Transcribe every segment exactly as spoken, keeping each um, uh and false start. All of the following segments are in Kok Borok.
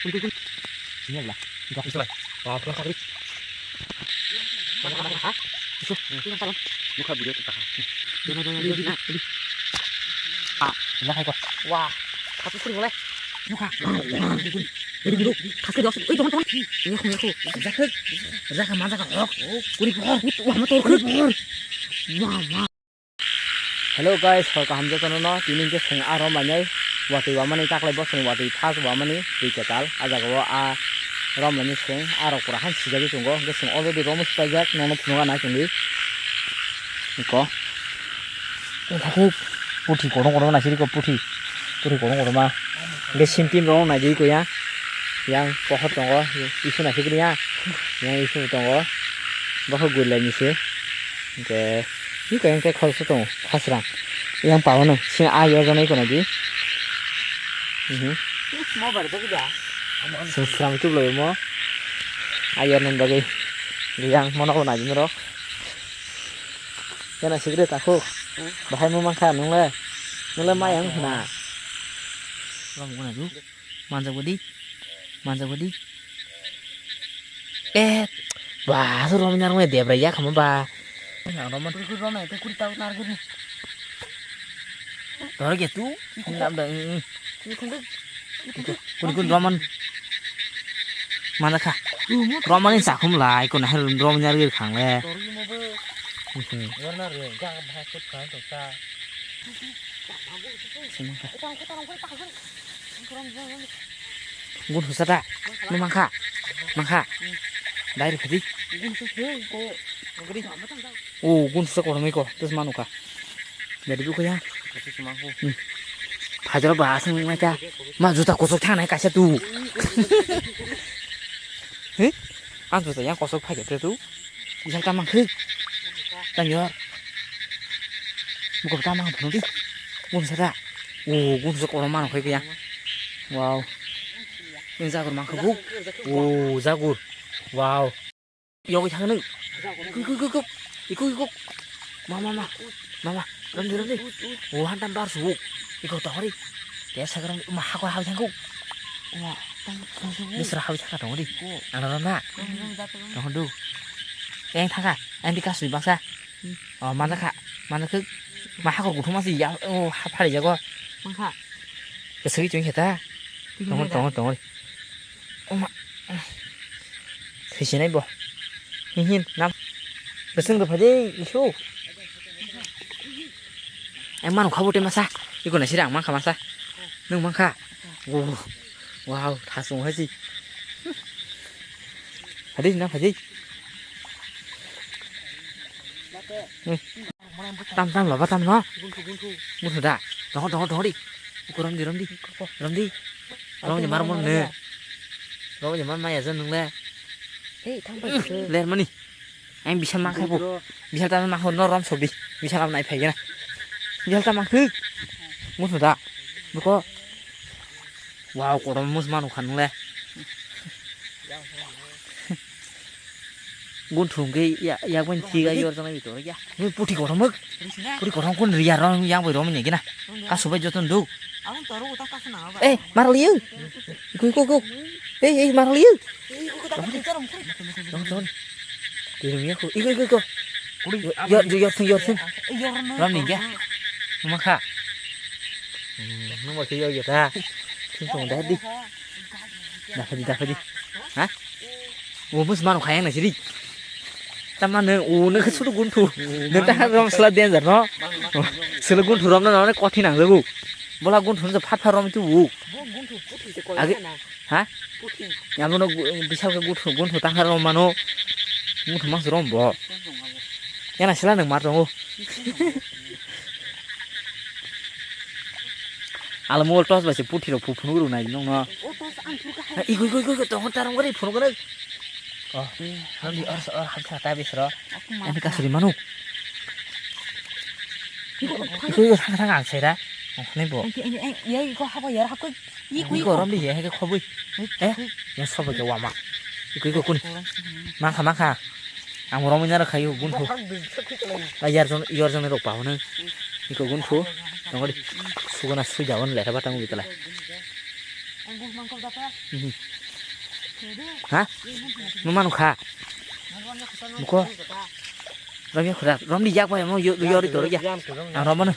Ini adalah. Ini adalah. Wah, kurang sakit. Mana, mana, ha? Itu, itu yang paling. Buka video kita. Ini, ini, ini, ini. Ah, ini kayak gua. Wah, satu kali boleh. Buka. Ini dulu. Kasih dia. Oi, teman-teman. Ini aku, ini aku. Jaket. Jaket mana, jaket? Oh, kulit. Wah, motor kulit. Wah, wah. Hello guys, hor kaham jotono no, tini hwnkhe chwng aro manai watwi wamani taklai bo chwng watwi thas wamani twi kwtal. A jaga o a romlani chwng arok pura han sijagwi tongo, hwnkhe chwng already romo swpaijak, nono phunukna nai tongdi. Iko. Wngkha khe puthi kotorma kotorma naisiriko puthi. Puthi kotorma kotorma. Hwnkhe sintin rok naidi iko yang. Yang pohor tongo, isu naisik ya. Yang isu tongo. Bokhe gurilaini se. Hwnkhe. Iko yang khe khoroksa tongo, khasrang. Yang pao no, sini a yor jana iko naidi. Mhm. Sini srang tublo mo. A yor nang bagwi. Yang mono ko naidi norok. Yana sigre tako. Hmm. Bahai mo mankha nungle. Nungle mayang huna. Rom guna ju. Manjak bodi. Manjak bodi. Eh, ba, so romnya romnya debra ya khama ba. Romnya tu kuri tau nar kuri. Dor ge tu. Nam da. Kuri kuri roman. Mana kha. Roman ni sakhum lai ko na romnya ri khang le. Gun husa da. No mangkha. Mangkha. Dai rw khadi. O gun husa kotorma iko. Tes manu kha. Jadi buku ya. Phajaro ba asing mai ta. Ma juta kosok thang nai kaisa tu. He? Ang juta yang kosok phai tu. Bisal tamang khik. Tang yor. Buku tamang phunuk di. Gun husa da. O gun husa kotorma no khai ya. Wow. Ini jagur mangkha bu. O jagur. Wow. Yogwi thang nung. Ikuk, ikuk, ikuk. Ikuk, ikuk. Ma, ma, ma. Ma, ma. Ramdi, ramdi. O, hantam bar su. Ikuk, tohori. Te sagram ma hakor hawi thangkuk. Misra hawi thangka tongo di. Ano rona. Tongo du. Eng thangka. Eng di kasni baksa. O, manjakha. Manjakha. Ma hakor guthuma si ya. O, ha phari jago. Mangkha. Kesagi chung kheta. Tongo, tongo, tongo. Oma. Khisinai bo. Hihin nam. Beseng rw phai de isu. Ang manu kha bote masa. Iko na sira ang mangkha masa. Nung mangkha. Wow. Wow, thasung hai si. Phadi na phadi. Hmm. Tam tam laba tam no. Musu da. Dong dong dong di. Uko rom di rom di. Rom di. Rom di mar mon ne. Rom di mar maya jan nung le. Ler mani. Ang bisal mang kha bu. Bisal ta mang kha no rom sok di. Bisal am nai phai gana. Bisal ta mang kha. Musu da. Buko. Wow, kotorma mus manu kha nung le. Gun thung ke ya, ya gun thi ga yor jana bitor ya. Nung puthi kotorma. Puthi kotorma kun ri ya rom yang bai rom ni gina. Ka subai joton du. Eh, mar liu. Ku ku ku. Eh, eh, mar liu. Jon jon. Di rom ya ku. Iko iko iko. Yor yor yor yor. Rom ni ya. Numa kha. Numa kha yor ya ta. Thung thung da di. Dakhadi, dakhadi. Ha? O bus mano khayang na siri. Tamma nung o nung sudu guntu. Nung ta rom sala danger no. Sala guntu rom na na kothin ang jago. Bola guntu nung phat phat rom tu o. Age. Ha? Yang no bisal ke guntu guntu ta rom mano. Guntu mas rom bo. Yana sala nung mar rom o. Ala mobile torch bai se puthi rok phu phunuk rw nai nung no. O torch ang phuru ka hai. Iko iko iko iko tongo tarong gari phunuk gari. Oh, ram di or or ham sa ta bisro. Aku ma. Ani kasuri manu. Iko iko thang thang ang sai ra. Oh, ni bo. Ani ani ani ya iko habo yar hakoi. Iko iko ram di ya ke khobui. Eh, ya sobo ke wama. Iko iko kun. Makha makha. Ang romwi naro khayo gunphu. La yarjon yarjon rok pa hono. Iko gunphu. Tongori. Sugona suja on le ba tang bitala. Mhm. Ha? Numa nukha. Muko. Romya khura. Romni yak bai mo yo yo ri tor ya. Ang romano.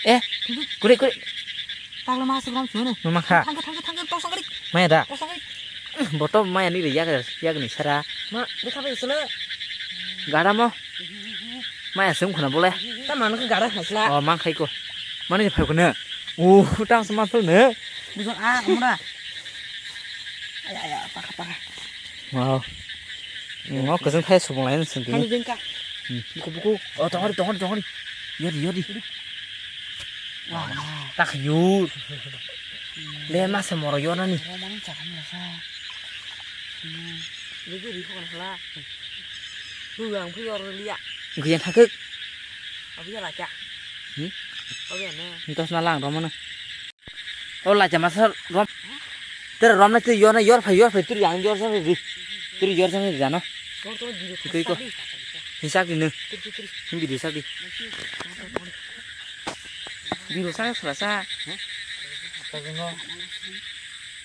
Eh, kuri kuri. Tagla ma asuk rom sunu. Numa kha. Thangke thangke thangke tosang kari. Maya da. Tosang kari. Boto maya ni ri yak yak ni sara. Ma, dekha bai sunu. Gada mo. Maya sung khuna bole. Ta manu ke gada khasla. Oh, mang khai ko. Mani phai ko ne. Oh, tang sama phil ne. Bukan ah, mura. Aya aya, pakha pakha. Wow. Ngo keseng thai subung lain sendiri. Hani jengka. Hmm. Buku buku. Oh, tongori tongori tongori. Yori yori. Wah. Tak yur. Le masa moro yona ni. Roman cakam rasa. Hmm. Lagi di kau lah. Buang phi yor liya. Gue yang thakik. Abi ya lah cak. Hmm? Abi ya ne. Entos na lang romana. O lacha masa rom. Tere rom na tu yor na yor phai yor phai turi yang yor jang ri. Turi yor jang ri jano. Tiko iko. Hinsak di nung. Himbi di sak di. Biro sa sa sa.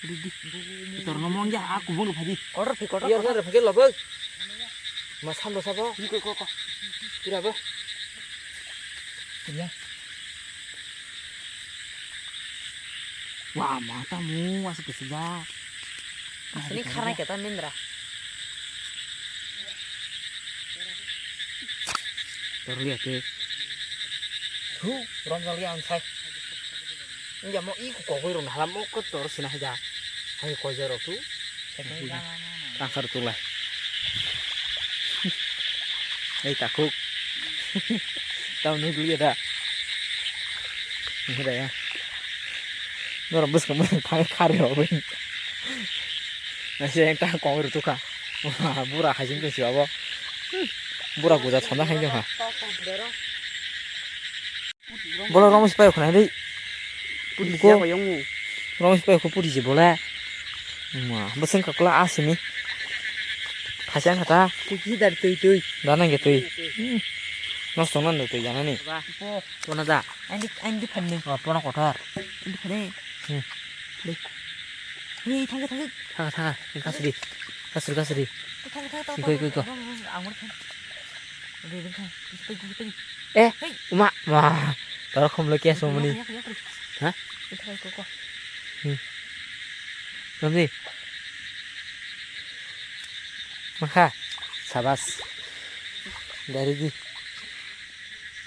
Di di. Tor no mong ya aku bung phai di. Order phai order. Yor jang ri phai ke lobog. Masam do sabo. Iko iko iko. Tira bo. Tira. Wah, mata mu asik kesejak. Asini kharnai keta mindra. Terlihat ya. Thu, rom jali ang sai. Enggak mau ikut kau kau rom halam mau ke terus sini aja. Ayo kau jaro tu. Tangsar tulai. Ei takhuk. Tau nugli da. Ini da ya. Nora bus kamu thang khari ho bin. Nasi yang tang kong rutu ka. Bura hajing tu siapa? Bura guja thonda hai ha. Bola rong sipai khna dei. Pudi siya bayong mu. Rong sipai khu pudi je bola. Ma, boseng kakla asini. Khasiang khata. Tui ki dar tui tui. Dana ge tui. Hmm. Nosto nan tui jana ni. Ba. Pona da. Andi andi phanni. Oh, pona kothar. Andi phanni. Hmm. Dei. Hei, thangkhe, thangkhe. Thangkhe, thangkhe. Kasri. Kasri, kasri. Thangkhe, thangkhe, thangkhe. Ikoi, ikoi, ikoi. Ang mor thang. Dei, dei, thang. Ikoi, ikoi, ikoi. Eh, hei. Uma, ma. Tor khum lo kya sumuni. Yak, yak, yak, yak. Ha? Ikoi, ikoi, ikoi. Hmm. Ramji. Makha. Sabas. Dari di.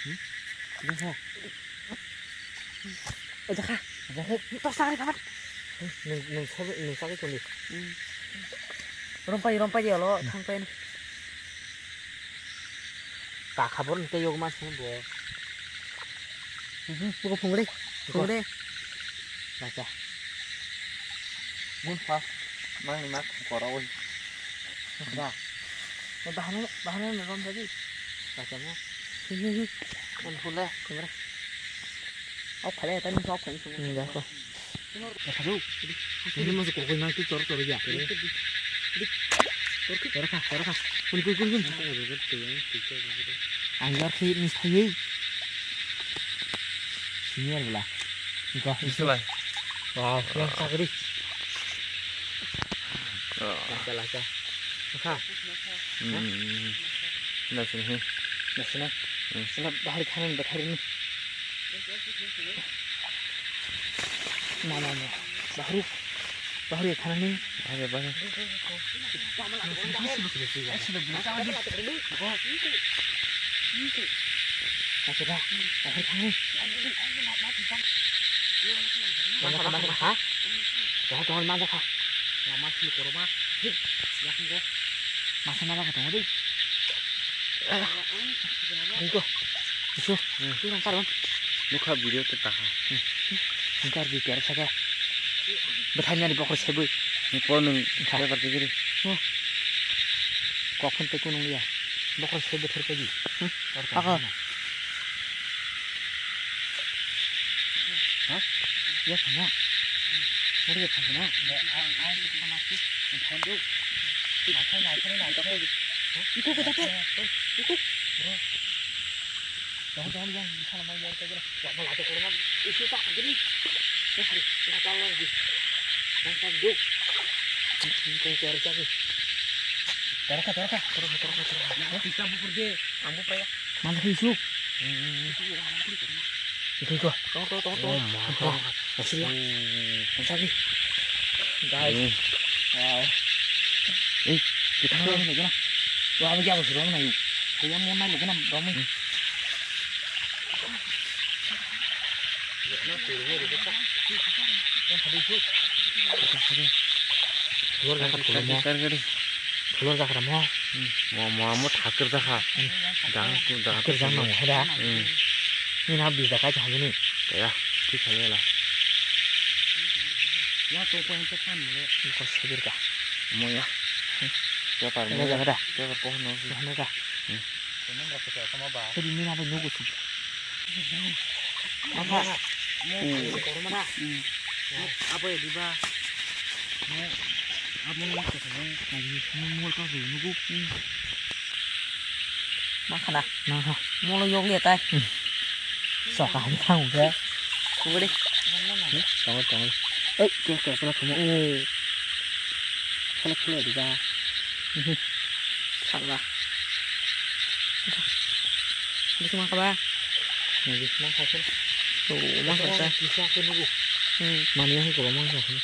Hmm? Ini ha. Aja kha. Aja kha. Tos tangri kapan? Nung nung sabi nung sabi kundi. Rompai rompai dia lo thangpai. Ka khabor nte yog mas bo. Buko phungre. Phungre. Acha. Mun pas mang ni mak koro oi. Ba. Bahane bahane me rom tadi. Acha mo. Kan phule. Phungre. Au phale tani sok phai phungre. Ni da ko. Khadu. Ini masuk kok nang tu tor tor ya. Tor kha, tor kha. Kun kun kun kun. Ang yor khi ni thai. Senior bela. Iko isu lai. Wow, yang sagri. Laka laka. Kha. Hmm. Na sini. Na sini. Sini bahari khanan bathari ni. Ma, ma, ma. Bahru. Bahru ya thanani. Bahru, bahru. Masa, masa, masa, ha? Jangan, jangan, masa, ha? Masa, masa, masa, masa. Bungko. Isu. Hmm. Ini nangkar, Bang. Nukha video te taha. Nangkar di tiar saka. Bethai nani bokor sebui. Ni po nung. Nangkar. Lebar tigiri. Oh. Kok phun te kunung ya. Bokor sebui ther pagi. Hmm. Ako. Ha? Ya, sana. Mari ya, sana. Ya, ai, ai, sana. Sana. Naithai, naithai, naithai. Iko ko dapat. Iko. Bro. Jangan, jangan, jangan. Di sana mau biar kayak gini. Wah, malah ada corona. Isi tak gini. Ya, hari. Ya, kalau di. Torka, torka, torka, torka, torka. Kita bupur de. Ambo paya. Mana sih su? Itu itu. Tong tong tong tong. Oh, mantap. Masih ya. Masih. Guys. Wow. Eh, kita mana lagi na? Wah, apa ya, bos, mana yuk? Kaya mau naik lagi na, bos. Thulor jakha thulor mo. Thulor jakha mo. Mo mo mo thakur jakha. Jang jang. Thakur jang nang heda. Ni na bi jakha jang ni. Ya, thik hai la. Ya to ko hen to pan mo le. Ko sibir ka. Mo ya. Paper mo. Jakha da. Paper ko no. Mo ka. Siri ni na ba nugu si. Mama. Mo ko mana. Abo ya diba. Mo abo mo ko sana. Mo mo ka nugu. Ma khana. Ma ha. Mo lo yog le tai. Soka ni thang ke. Ko de. Tong tong. Ei, ke ke pala thamo. Pala pala diba. Sala. Bisa makan ba? Nanti makan sih. Tuh, makan sih. Bisa aku nunggu. Hmm. Mani yang ke makan sih.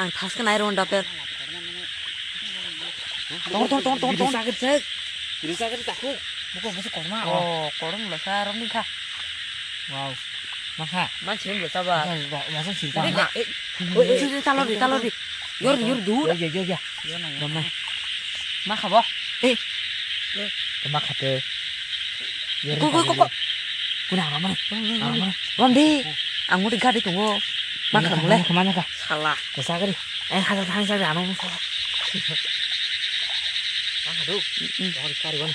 Ang thas kan air honda per. Tong tong tong tong tong. Bisa sakit sih. Bisa sakit takut. Bukan bisa korma. Oh, korma lah saya romni kha. Wow. Masa? Mansi ni bwsa ba. Masa sirka. Oi, oi, oi, oi, talo di, talo di. Yor, yor, dur. Yo, yo, yo, yo. Yo na, yo na. Ma khabo? Eh. Ma khate. Ko, ko, ko, ko. Kuna ma ma. Rom di. Ang mudi gadi tungo. Ma khamo le. Ma ma. Sala. Ko sagri. Eh, hada thang sagri ano. Ma khado. Ori kari wan.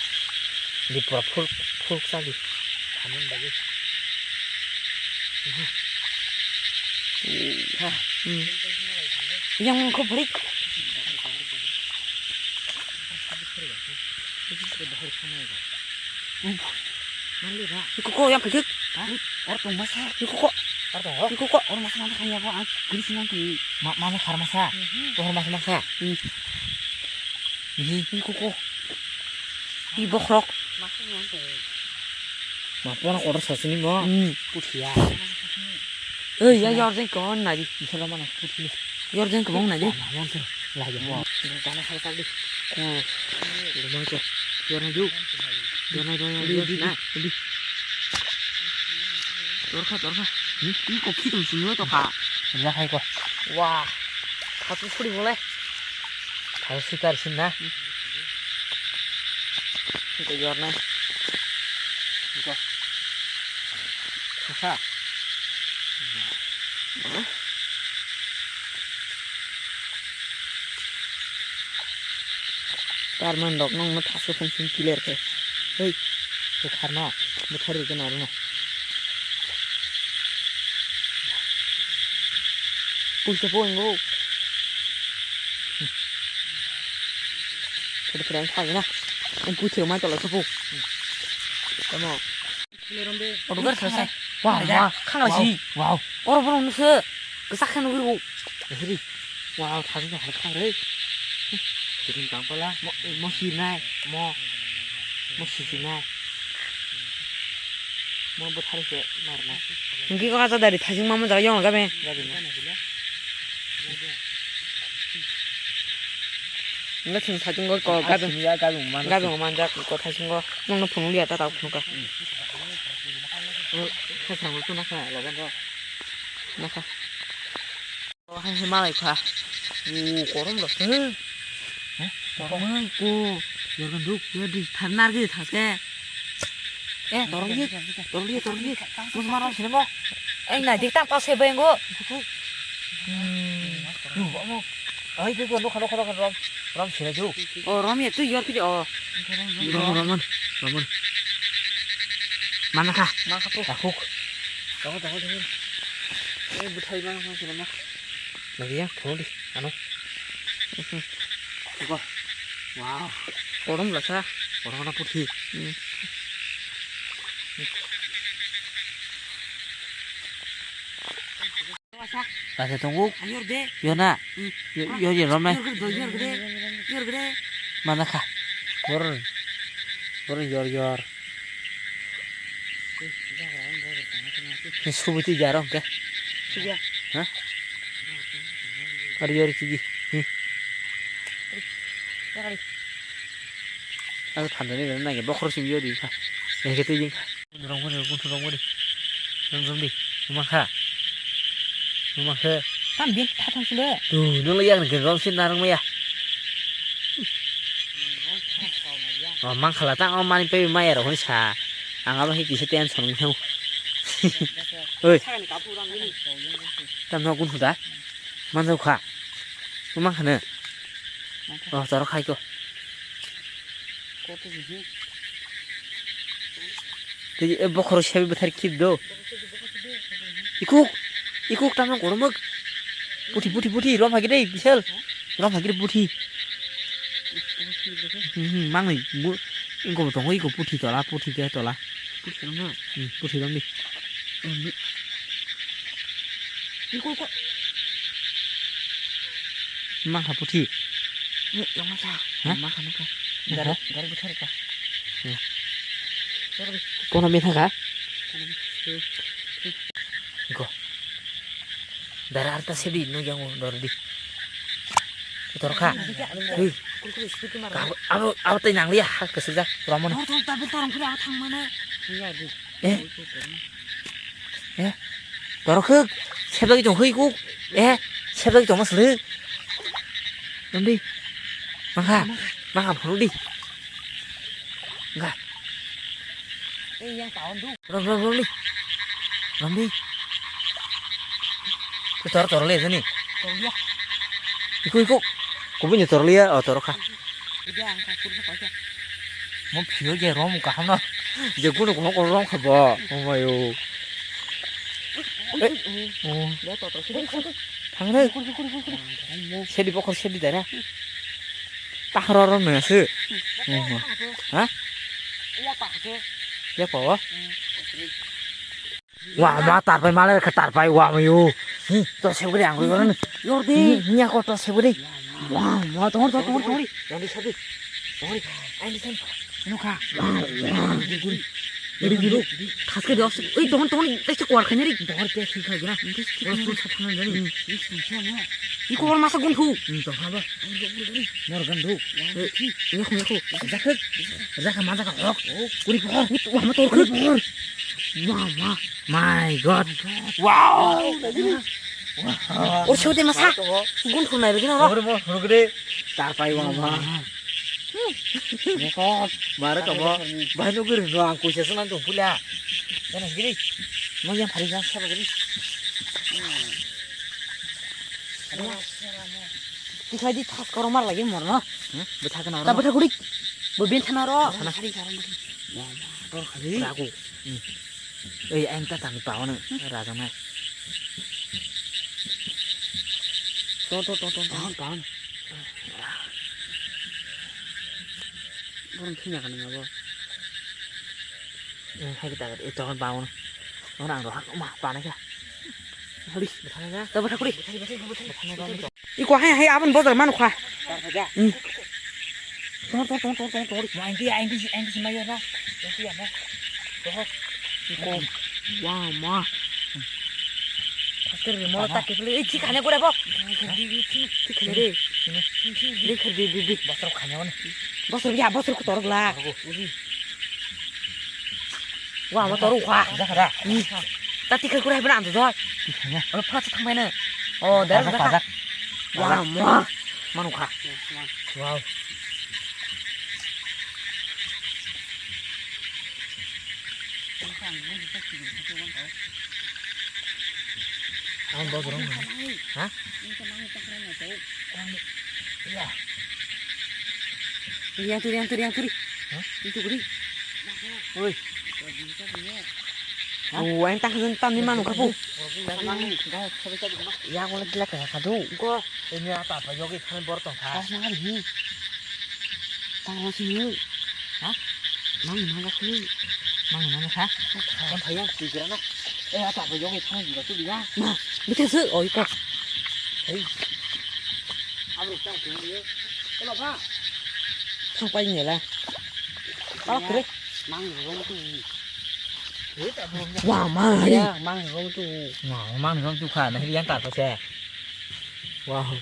Di pura full, full sagri. Amun bagi. Yang mengko beri. Iko ko yang kejut. Or tong masa. Iko ko. Or tong. Iko ko. Or masa mana kaya ko ang kiri sinang kiri. Mana har masa. Or masa masa. Iko ko. I bokhorok. Ma pona order sasini mo. Hmm. Puthia. Ei, ya, ya, order ko nai di. Misalnya mana puthia. Ya, order ko nai di. Mana sih? Lagi mo. Kana hal tadi. Ko. Rumah ko. Yor na ju. Yor na, yor na, yor na. Yor kha, yor kha. Ini kopi tuh semua tuh kak. Ya hai ko. Wah. Satu puri boleh. Satu sih kar sini nah. Ito yorna. Ito. Kasa. Tarman dok nong no thaso phung sing clear khe. Hei. Bwthar no. Bwthar rwgwi naro no. Pulsa po ingo. Pwede pwede ang thagi na. Ang kuchiro mai tolo sapo. Tamo. Odo gar sa sa. Wah, wah. Khang la si. Wow. Oro bono nuse. Kesak khe nugwi rw. Hiri. Wow, thagi na hai khang re. Kiting tang pala. Mo mo sirnai. Mo. Mo sirnai. Mo bwthar se marna. Hingke kok acha dari thajing mamo jaga yong gabe. Gabe na. Hingke thing thajing go ko gabe. Gabe manja. Gabe manja ko thajing go. Nong no phunuk liya ta ta phunuk ka. Kha sang tu na kha la ga. Na kha. Oh, hai, hai, malai kha. Oh, korom lo. He? He? Korom ko. Yorgan duk, yordi, thar nar gi thas ke. Eh, torong gi, torong gi, torong gi. Mus marom sini mo. Eng na dik tam kau se bengo. Hmm. Lu ba mo. Ai, tu, tu, lu khalo, khalo, khalo, rom. Rom sini ju. Oh, rom ya, tu yor pi, oh. Rom, rom, rom. Mana kha? Mana kha tu? Takhuk. Takhuk, takhuk, takhuk. Eh, buthai mana kha sini mo. Lagi ya, tolong di, ano. Iko. Wow. Korom lasa. Korom na puthi. Hmm. Kasa tongo. Yor de. Yona. Hmm. Yo, yo, yo, romnai. Yor gede, yor gede. Yor gede. Mana kha. Bor. Bor yor, yor. Ni subuti jaro ke. Subuti. Ha? Ari yor chigi. Hmm. Aku tanda ni nang bokhor sing yo di kha. Yang kete jing kha. Rong bani, guntu rong bani. Rong rong di. Mangkha. Mangkha. Tam bin thatham sile. Tu, nula yang ke rong sin narang maya. Oh, mangkhala tang, oh, mani pe maya rong sa. Ang abo hi kisa tension ni thang. Oi. Tam no guntu da. Manjau kha. Mangkha ne. Oh, toro khai ko. Tei e bokhoro sebi bwthar khip do. Ikuk, ikuk tamo koromok. Puthi, puthi, puthi, rom hagire, bisal. Rom hagire puthi. Hmm, hmm, mangni, bu, ingko tongo, iko puthi tola, puthi ke tola. Hmm, puthi romni. Ikuk, ikuk. Mangkha puthi. Ni, yang masa. Hah? Mangkha, mangkha. Mangkha? Gari, gari bwthar ka. Hmm. Kono mithakha? Go. Dara arta sedi no yang dor di. Dor kha. Hui. Abo, abo, abo tai nang liya ha kesek ja. Ramon. Tor, tor, tor, tor, tor, tor, thang mana? Eh. Eh. Dor khe. Sebagi tong khe ku. Eh. Sebagi tong mas le. Ramdi. Mangkha. Mangkha phuru di. Ga. Rom, rom, rom di. Rom di. Tor, tor le sini. Iku, iku. Kubun je tor le ya, oh, tor kha. Mo phio je rom kaham na. Je kuno kuno ko rom kha bo. Oh my oh. Eh. Oh. Thang re. Sedi bokhor sedi dara. Tahro ro nang se. Ha? Ya pa o. Wa ma tarpai male kha tarpai wa ma yo. To se guri ang guri. Yor de. Nya ko to se guri. Wa ma tor tor tor tor. Yang di sabi. Tor. Ai di sen. Nukha. Ri, ri, ri. Thaske dos. Oi, don, don, tei se kwar khaina ri. Dor te si khai gra. Oro su sa thana jani. Iko or masa gun khu. Hmm, to ha ba. Mor gan du. Ni khu, ni khu. Jakhe. Jakhe ma jakhe hok. Kuri por. Ni tu ma tor khu. Wa, wa. My God. Wow. Or chhote masa. Gun khu nai begin oro. Oro mo, oro gede. Tar pai wa ma. Mekot. Mare kamo. Bahai no guri no ang kuisa senang tu pula. Jana giri. Mo yang phari jang saba giri. Tikhai di thas koro mar lagi mor no. Hmm? Bwtha kana ro. Ta bwtha guri. Bo bin thana ro. Thana. Phari jang. Dor khali. Ragu. Hmm. Ei, ang ta tani pao no. Raja nai. Ton, ton, ton, ton, ton. Pao, pao. Borong thina kana bo. Hmm, hai kita, eh, ton pao no. Orang ro hak ma pa na kya. Hadi, bwtha na. Ta bwtha guri. Iko hai hai abon bodor manu kha. Hmm. Tor tor tor tor tor tor. Ma indi indi indi sima yo na. Indi ya na. Tor. Iko. Wa ma. Akhir ni molo tak kepele. Eh, chik hanya gora bo. Chik hanya re. Ni khar di di di. Bosor khanya wan. Bosor ya bosor ko torok la. Wa ma toru kha. Jakha da. Hmm. Ta tikhai kurai bana ando doi. Tikhai ya. Olo pha thang bana. Oh, dar Pajak, jakha. Pajak. Wa ma. Manu kha. Wow. Ang bos rong. Ha? Yang turi, yang turi, yang turi. Hah? Itu guri. Oi. Hah? Oh, ang tak sen tam ni manu kapu. Ya, ko lagi lagi kadu. Ko. Ini apa apa yogi kan bor tong kha. Kau nang ni. Tang lo sini. Hah? Mang nang lo sini. Mang nang lo kha. Kan phayang tigra na. Eh, ata ko yogi thang juga tu dia. Na, bete se oi ko. Hei. Abro chang tu dia. Kalau apa? Thang pai ni la. Apa kre? Mang rong tu. Wah, mang. Ya, mang rong tu. Wah, mang rong tu kha na yang ta ko se. Wow.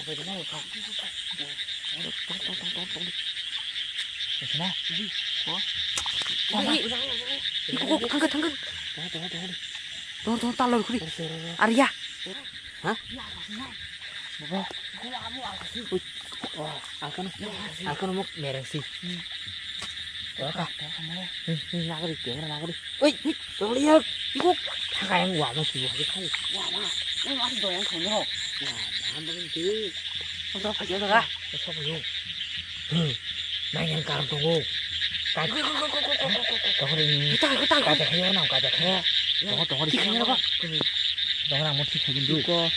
Apa dia mau kha? Tong, tong, tong, tong, tong. Sana. Ko. Wah, wah. Iko, ko, thangka, thangka. Tong, tong, tong, tong. Tong, tong, talor kuri. Arya. Hah? Baba. Ui. Wah, angkano. Angkano mok mereng si. Tong ka. Nagari, camera nagari. Ui, ui, tong lihat. Iko. Thangka yang wah, masih wah, kai. Wah, wah. Ini masih doyan kono. Wah, mana ini? Tong, tong, tong, tong. Sok yuk. Hmm. Nang yang karang tongo. Ka-, Ko, ko, ko, ko, ko, ko, ko, ko. Tokori. Hita, hita, hita. Kaja khe yornam, kaja khe. Tongo, tokori. Thik khe yornam. Kuni. Tongo nang mo thik khe gindu. Ko.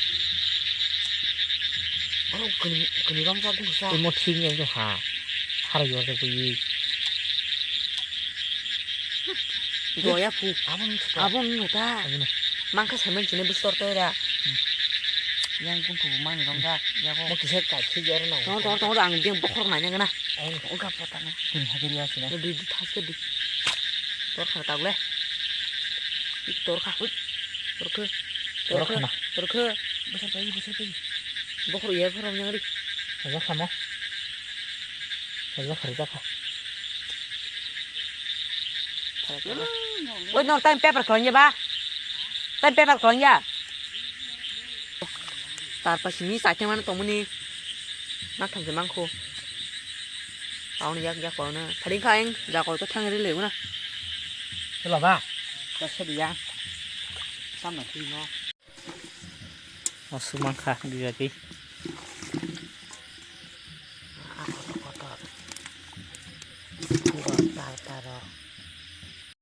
Oh, kuni, kuni rom sa gundu sa. Imo thik ni ekdom ha. Haro yor de bui. Doya phu. Abon. Abon no ta. Abon. Mangkha semen chine bustor to da. Yang kun phu mani rom sa. Yago. Mo kisa ka thik yornam. Tong, tong, tong, ang dia bokhor nanya gana. Ang. Oga pota na. Kuni hajir ya sina. Di, di, thas ke di. Tor kha tagle. Tor kha. Tor kha. Tor kha. Tor kha. Besar pai, besar pai. Bokhor ya pharom yang di. Aja khamo. Aja khari ta kha. Oi, no, time paper khlaiya ba? Time paper khlaiya? Tar pa simi sa thang mani tongmani. Mak thang se mangkho. Pauni yak yak pauna. Phading kha eng, ja ko to thang ri le una. Chalo ba. Ta se dia. Samna thwi no. Aswk mankha, bijagwi. Ah, kotor, kotor. Kotor, tar, taro.